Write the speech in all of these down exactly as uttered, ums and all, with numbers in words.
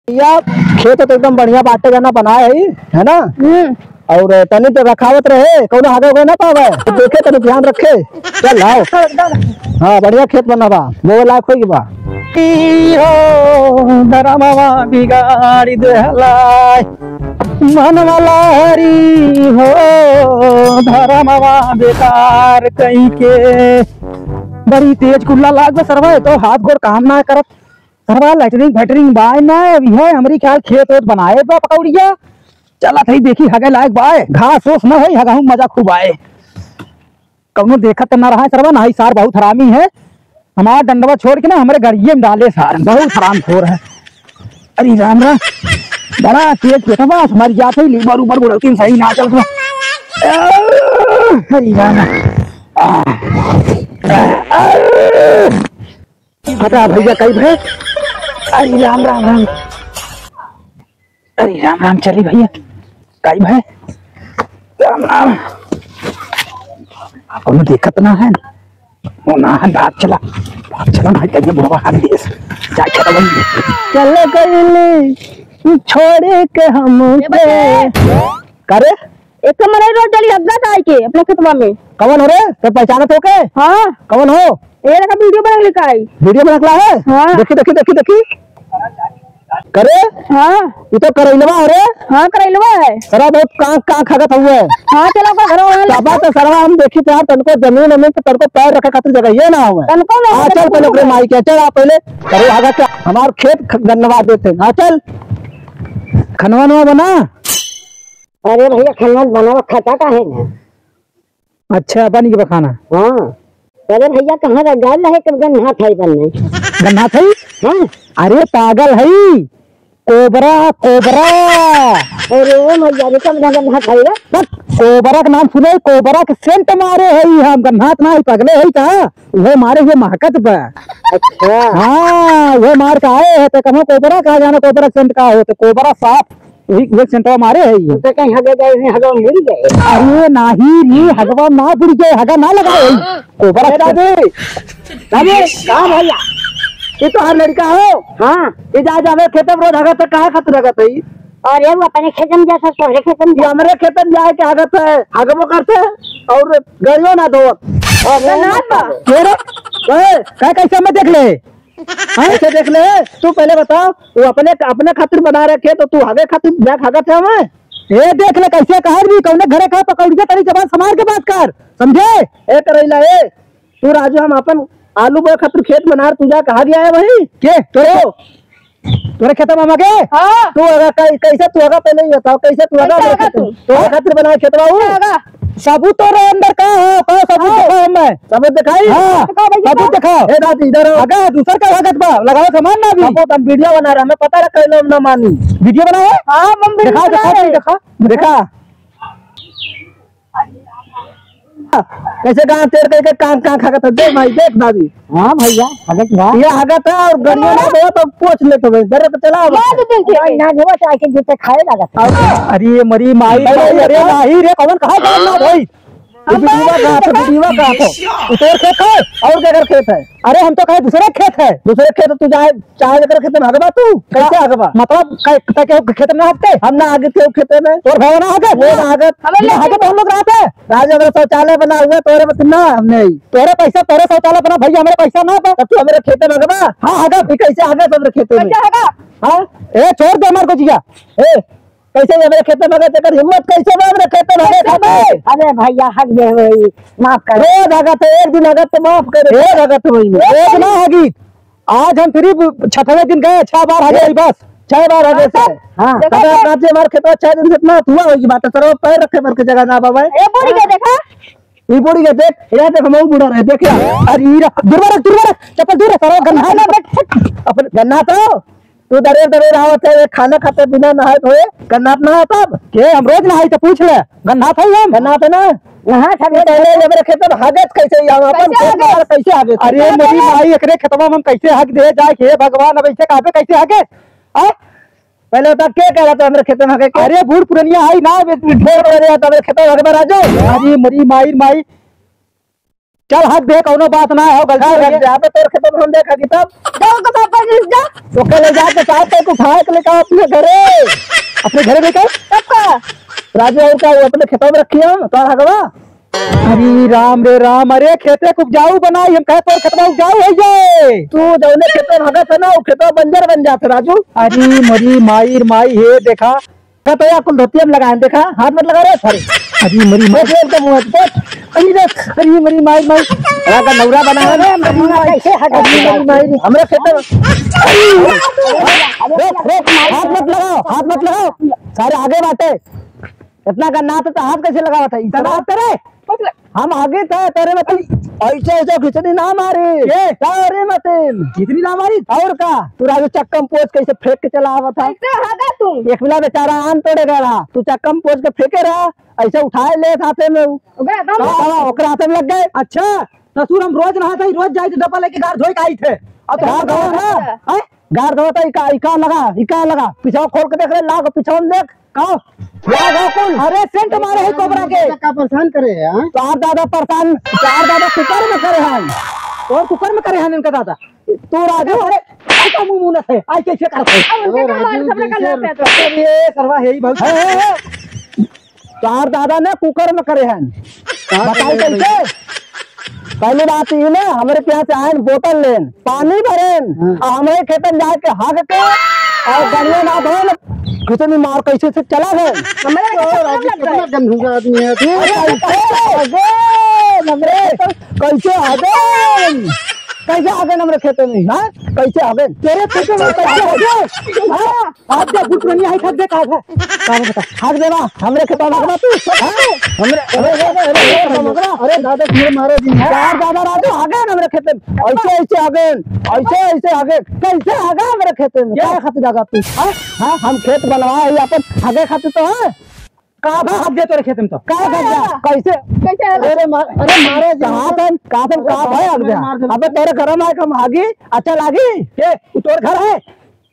भैया, खेत तो एकदम बढ़िया बाटे, गन्ना बनाए है, है ना? हम्म। और तनी तो रखावत रहे, कौनो हगे उगे ना पावे, तो देखे तनी ध्यान रखे। चल आओ। हाँ, बढ़िया खेत बना बा, बोवे लायक होई बा। ई हो, धरमवा बिगाड़ी देहलाय, मनवा लहरी हो, धरमवा बेकार कई के। बड़ी तेज कुल्ला लाग बा सरवा, तो हाथ गोड़ काम ना करत। सरवा लैट्रिन फैट्रिन बाय ना, अब इहे हमरी ख्याल खेत ओत बनाए बा पकौड़िया। चलत हई देखी हगे लायक बाय, घास ओस न होई, हगहू मजा खूब आए। कौनो देखत त ना रहा है सरवा, ना ही सार बहुत हरामी है। हमार डंडवा छोड़ के ना हमरे गड़िये में डाले सार, बहुत हरामखोर है। अरे राम राम, बड़ा तेज पेटवा, हमारी जात है, लीवर ऊपर बुढ़ौती में सही ना चल रहा। अरे राम राम। हटा भैया, कई भय? अरे राम राम राम। अरे राम राम, चली भैया, कई भय? राम राम। कौनो देखत ना है, वो ना है, भाग चला, भाग चला, भाई, कहीं बुढ़वा हाथ देस, जाए खेतवा में। चले गईली छोड़ के हमके। करे? एक मने रोज डाली हग्गा ताई के अपने खेतवा में। कवन हो रे? तो पहचानत हो के? हाँ। कवन हो? ए लगा वीडियो बना के लिखाई। वीडियो बना के ला है? हाँ। देखी, देखी, देखी, देखी। करे? हाँ। ये तो करैलवा हो रे? हाँ, करैलवा है। सरवा बहुत कांख, कांख हगत हुए। हाँ, चला ओकर घरवा वहाँ ले। बाबा तो सरवा हम देखी तो यार, तनको जमीन, जमीन पे तनको पैर रखे खातिर जगह ये ना हुए। तनको ना हाँ, हुए, चल तनको पहले ओकरे ना। माई के, चल आप पहले। करे हगत के हमार खेत ख-, गन्नवा देते हैं। हाँ, चल। खनवा नवा बना। अरे भैया, खाना बनावा खाता काहे ना? अच्छा, बन गया खाना? हाँ। अरे भैया, कहाँ रह गया है, कब गन्ना था ही बनने? गन्ना था ही? हाँ। अरे पागल है, कोबरा, कोबरा। अरे ओ मैया रे, कब ना गन्ना था ही रे? बस, कोबरा का नाम सुने, कोबरा के सेंट मारे है हम, गन्ना ना ही, पगले है का? वो मारे हुए महकत बा। अच्छा। हाँ, वो मार के आए हैं, तो कहो कोबरा का जाना, कोबरा सेंट का हो, तो कोबरा साफ। वही, वही सेंटवा मारे है ये। तो कहीं हगे गए हैं, हगे मिल गए। अरे नाही रे, हगवा ना बुड़ गए, हगा ना लगा है। कोबरा ए दादी, दादी, कहाँ भैया? ये तो हर लड़का हो। हाँ। ये जा, जा, हमें खेते में रोज हगत है, कहाँ खातिर हगत है? अरे वो अपने खेते में जा, सब तोहरे खेते में ये जा। हमरे खेते में जाए के हगत है, हगबो करते हैं और गड़ियो ना धोत। अरे ना बा। तेरे, ए, का कैसे मैं देख ले? हाँ? ऐसे देख ले, तू पहले बताओ, वो अपने, अपने खातिर बना रखे, तो तू हगे खातिर बैग हगत है हमें? ए, देख ले, कैसे कहत भी, कौने घरे का पकौड़िया तनी जबान संभार के बात कर, समझे? ए, करैला, ए, तू राजू, हम अपन आलू बोए खातिर खेत बना रहे, तू जा कहा गया है वही? के? तो? तोरे खेत में आगे? हाँ। तू अगर कै-, कैसे तू अगर पहले ही बताओ, कैसे तू अगर कैसे मेरे आगा खेत में? तू? तोरे खातिर बनाए खेतवा हूँ? कैसे आगा? सबूत तोरे अंदर का है? का सबूत हाँ। दिखाओ हमें। सबूत दिखाई? हाँ। दिखाओ भैया, सबूत दिखाओ। दिखाओ। ए दादी, इधर आओ। अगर दूसर का लागत बा, लगाओ सामान ना अभी। सबूत हम वीडियो बना रहे, हमें पता रखा, ये लोग ना मानी। वीडियो बनाओ? हाँ, हम वीडियो दिखा, बना दिखा, रहे। दिखा, दिखा। कैसे गांव टेढ़ करके कांख, कांख हगत है। देख भाई, देख दादी। हाँ भैया, हगत बा। ये हगत है और गड़िया ना दो तो पोंछ ले तो भाई, जरा तो चला अब। याद दिल के। भाई ना देवा, चाहे के जूते खाए लागत है। अरे मरी माई, अरे अरे भाई। नाही रे, कौन कहा गांव ना भाई? तू अब बिडीवा बात कहा था, देखा। बिडीवा कहा था। तू तोर खेत है और क्या कर खेत है? अरे हम तो कहे दूसरे खेत है। दूसरे खेत तू जाए, चाहे लेकर खेत में हगबा तू? कैसे हगबा? मतलब कै-, तै के खेत में हगते? हम ना आगे थे खेत में। तोर भाई ना हगे? वो ना हगत। हमें ना हगे तो हम लोग रहते। राजू, हमारा शौचालय बना हुआ, तोरे में ना, हमने ही। तोरे पैसा, तोरे शौचालय बना, भैया, हमारे पैसा ना बा। तब तू हमारे खेत में हगबा? हाँ, हगब। ये कैसे हगे तू हमारे खेत में? कैसे हगा? हाँ? ए, छोड़ दे हमारे को जिया। ए, कैसे ये मेरे खेत में हगत, तेकर हिम्मत कैसे बा मेरे खेत में हगे कैसे खातिर? बा? अरे भैया, हग गए होई, माफ कर। रोज हगत है, एक दिन हगत तो माफ कर, रोज हगत है भाई। रोज ना हगी। आज हम फिर छठवें दिन गए, छह बार हगे बस। छह बार हगे से। हाँ। देखो अगर तो। आज हमारे खेत में छह दिन से इतना धुआं होगी बात है, सर, पैर रखे भर के जगह ना बाबा। ए, बूढ़ गया, देखा? ये बूढ़ गया, देख, ये देख, हम बूढ़ा रहे, देख यार। अरे, ये रहा, दूर रख, दूर रख, चप्पल दूर रख, सर, गन्ना है ना, बैठ, बैठ। अपन गन्ना तो तू दरेर दरेर आवत है, ये खाना खाते बिना नहाए धोए, गन्नात नहात अब? के हम रोज नहाई तो पूछ ले, गन्नात है हम? गन्नात है ना? नहा सब ये पहले ये मेरे खेत में हगत कैसे ही हम अपन कैसे खेत में हगत? कैसे हगत? अरे मेरी माई, एकरे खेतवा में हम कैसे हग दे जाए के, हे भगवान, अब ऐसे कहबे कैसे हगे? आ? पहले बता, के कह रहा था मेरे खेत में हगे के? अरे बूढ़ पुरनिया है ना, बे-, बूढ़ पुरनिया तो मेरे खेत में हगे बा राजू। अरे मरी माई, माई। चल हट दे, कौनो बात ना हो, गलती हो गई। यहाँ पे तोर खेतवा में हम देखा कि तब। जाओ तो पापा जी, जा। ओके ले जाके साथ में उठा के लेके आओ अपने घरे। अपने घरे लेके आओ। तब का? राजू, और का, वो अपने खेतवा में रखी हम, तोर हगवा। अरे राम रे राम, अरे खेते के उपजाऊ बनाई, हम कहे तोर खेतवा उपजाऊ है ये। तू जौने खेतवा में हगत है ना, वो खेतवा बंजर बन जात है, राजू। अरे मरी माई, माई, हे देखा, का तो या कुल धोतिया में लगाए, देखा, हाथ मत लगा रे, सारे। अरे मरी माई। देख, देख, देख, देख। अरे देख, अरे मरी माई, माई। बड़ा का नौरा बना है। अरे मरी माई, कैसे हगत है? अरे मरी माई, हमरे खेते में। रोक, रोक, हाथ मत लगाओ, हाथ मत लगाओ। सारे आगे बाटे। इतना का नात तो हाथ कैसे लगावत है? इतना नात रे। हम आगे था, तेरे में तू ऐसे, ऐसे घिचनी ना मारी। ये? क्या रे मतिन? घिचनी ना मारी? और का? तू राजू चक्कम पोंछ कैसे फेंक के चला आवत है? कैसे हगा तू? एक मिला बेचारा आन तोड़े गया रहा, तू चक्कम पोंछ के फेंके रहा, ऐसे उठाए ले हाथे में उ। ओकरे हाथे में? हाँ, हाँ, ओकरे हाथे में लग गए। अच्छा, ससुर हम रोज नहात है, रोज जाइत डब्बा लेके गार धोई के आइत है। अब तो गार धोवा ना? हैं? गार धोवा तो इका, इका लगा, इका लगा, पीछा खोल के देख रे, लाग पीछा में देख। का? का, का, कौन? अरे, सेंट मारे है कोबरा के। का परेशान करे है, हाँ? तोहार दादा परेशान, तोहार दादा कुकर में करे हैं। और कुकर में करे हैं इनका दादा? तू राजू, अरे, ऐसा मुंह मुंह न है, आई कैसे करत है? अब उनके अरे का मार, राजू, सबने का जैसे लात है तो। अरे, सरवा है ही बहुत। है, है, है। तोहार दादा ने कुकर में करे हैं। का बताई करे कैसे? भाई? पहली बात ई ना, हमरे के यहाँ से आएन, बोतल लेन, पानी भरेन, हाँ। और हमरे खेतन जाए के हग के, और गड़िया ना धोन, कितनी मार कैसे से चला गए। हमरे ओ, राजू, कितना गंदुआ आदमी है तू। अरे, कैसे हगेन हमरे, कैसे हगेन? कैसे हगेन हमरे खेते में, हाँ? कैसे हगेन? तेरे खेते में कैसे हगेन? हाँ? हाथ दे, गुट में नहीं आई, हाथ दे, का है? का है बता? हाथ दे ना, हमरे खेतवा में हगबा तू, हाँ? हमरे, अरे, अरे, अरे, अरे, अरे, अरे, अरे, दादा, फिर मारो दिन, हाँ? यार, दादा, राजू, हगेन हमरे खेते में। ऐसे, ऐसे हगेन, ऐसे, ऐसे हगेन। कैसे हगा हमरे खेते में? क्या? क्या खातिर हगा तू? हाँ? हाँ, हम खेत बनवा है अपन हगे खातिर तो, हाँ? का बा हग दे तोरे खेते में तो? का हग जा? कैसे? कैसे? अरे, मार, अरे, मारो दिन। कहाँ तन, कहाँ तन, अरे, कहाँ भाई हग जा? मार दे। अबे, तोरे घर में आके हम हागी, अच्छा लागी? के? वो तोर घर है?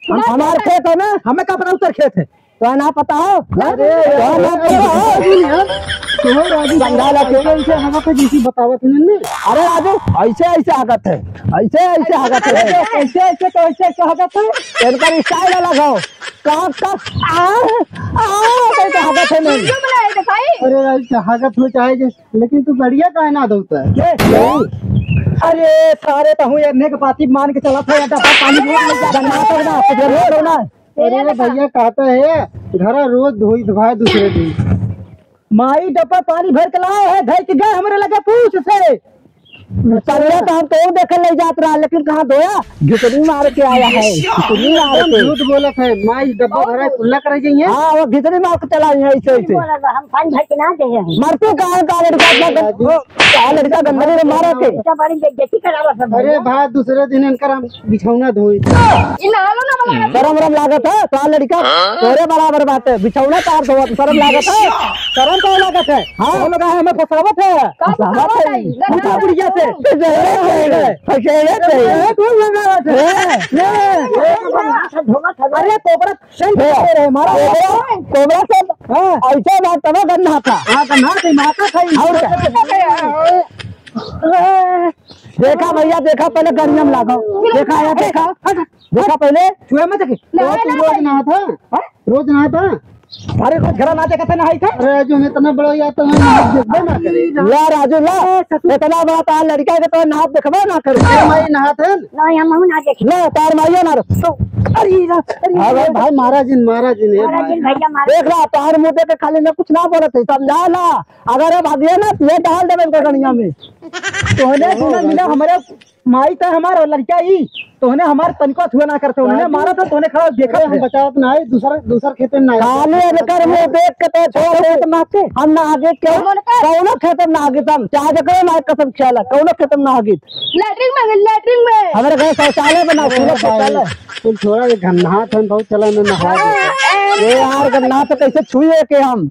हम, हमार खेत है ना। हमें का पता उतर खेत है? तो ना पता हो? अरे, तो ना पता हो? अरे, यार, तो हो राजू, समझा ला के। कैसे, कैसे हवा पे जैसी बतावत है ना? अरे राजू, ऐसे, ऐसे हगत है, ऐसे, ऐसे हगत है। अरे, ऐसे, ऐसे तो ऐसे, ऐसे हगत है। इनकर style अलग हो। का, का, आ, आ, कैसे हगत है नहीं? क्यों बनाए थे भाई? अरे राजू, हगत हो चाहे जैसे, लेकिन तू बढ़िया काहे ना धोता है? के? अरे सारे, तहूँ ये नेक पाती मान के चला था, या डब्बा पानी बोल नहीं जा। गन्ना तो ना, तो जरूर हो ना। अरे भैया, कहता है, घरा रोज धोई धोए दूसरे दिन। माई डब्बा पानी भर के लाए है, धर के गए हमरे लगे पूछ से। पहले तो हम तो देखे ले जात रहा, लेकिन कहाँ धोया? घिचड़ी मार के आया है, घिचड़ी मार एकदम के। झूठ बोलत है, माई डब्बा भरा है, कुल्ला करे जाइए। हाँ, वो घिचड़ी मार के चला है, ऐसे, ऐसे। बोला था, हम पानी भर के ना दे हैं। मर तू कहाँ का लड़का अपना गं-, वो कहाँ लड़का गंदगी में मारा के? इतना बड़ी बेइज्जती करावत है अरे भैया। भाई, दूसरे दिन इनकर हम बिछौना धोई। इन हालो ना बना। शरम वरम लागत है, तो लड़का तोरे बराबर बात है, बिछौना तार धोवत, शरम लागत है, शरम का लागत है? हाँ। वो लोग हमें फंसावत है। का फंसावत फंसावत है? है? फंसा बुढ़िया से। फंसेले थे। फंसेले थे। ए, कौन फंसावत है? ए, ए। अरे, कोबरा सेंट दे रहे, मारा। कोबरा, कोबरा से हाँ। ऐसे बात तब गन्ना था। हाँ, गन्ना से माता था ही। और क्या? देखा भैया, देखा पहले गनियम लागो। देखा या देखा, देखा पहले। छुए मत देखे। नहीं, तो तू नहीं, रोज नहीं। नहात है? हाँ? रोज नहात है? अरे रोज घरा ना देखत है, नहाई था। अरे राजू, हम इतना बड़ा यार तो हम देखबे ना करे। ला राजू, ला। ए, ससुर। इतना बड़ा तार लड़का है तो नहात देखबे ना करे। ए, माई नहात है? नहीं, हम ना देखे। ले, तार माइयो ना रो। तो, अरे रा-, अरे अरे रा-, भाई, महाराज जी, महाराज जी ने, महाराज जी, भाई। भैया, महाराज। देख रहा, तार मुंह देख के खाली ना कुछ ना बोलत है, समझा ला। अगर अब आगे ना, ये डाल देबे इनका गनिया में। तोहने सुना मिला, हमारे माई तो हमार लड़का ही, तोहने हमार तनिको छुआ ना करते, उन्होंने मारा था, तोहने खड़ा देखा अरे, हम था। बचावत ना है, दूसर, दूसर खेते में ना है। खाली अगर मुंह देख के तो छोड़ दे, तो ना थे। हम ना आगे क्यों? कौन कर? कौनो खेते में ना आगे तो हम, चाहे जकरे ना कसम खेला, कौनो खेते में ना आगे। लेटरिन में, लेटरिन में। हमारे घर शौचालय बना, अरे पूरा भाई, शौचालय। तुम थोड़ा ये गन्ना था, बहुत चला ना नहा दे। ए यार, गन्ना तो कैसे छुए के हम?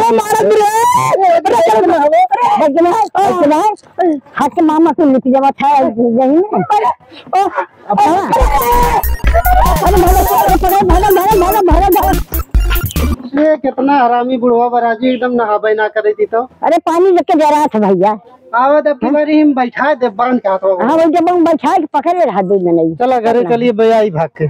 मारत रे। बजना, बजना, हट मामा, तू लिपि जावा था, यही में। ओ, अब हाँ। अरे भागो, भागो, भागो। ये कितना हरामी बुढ़वा बा राजू, एकदम नहाबे ना करे दी तो। अरे पानी लेके जा रहा था भैया। आवत अब हाँ? तुम्हारी हम बैठा दे, बांध के हाथों में। हाँ, वही जब हम बैठा के पकड़े रहा दो जने। चला घरे चला। चलिए भैया, आई भाग के।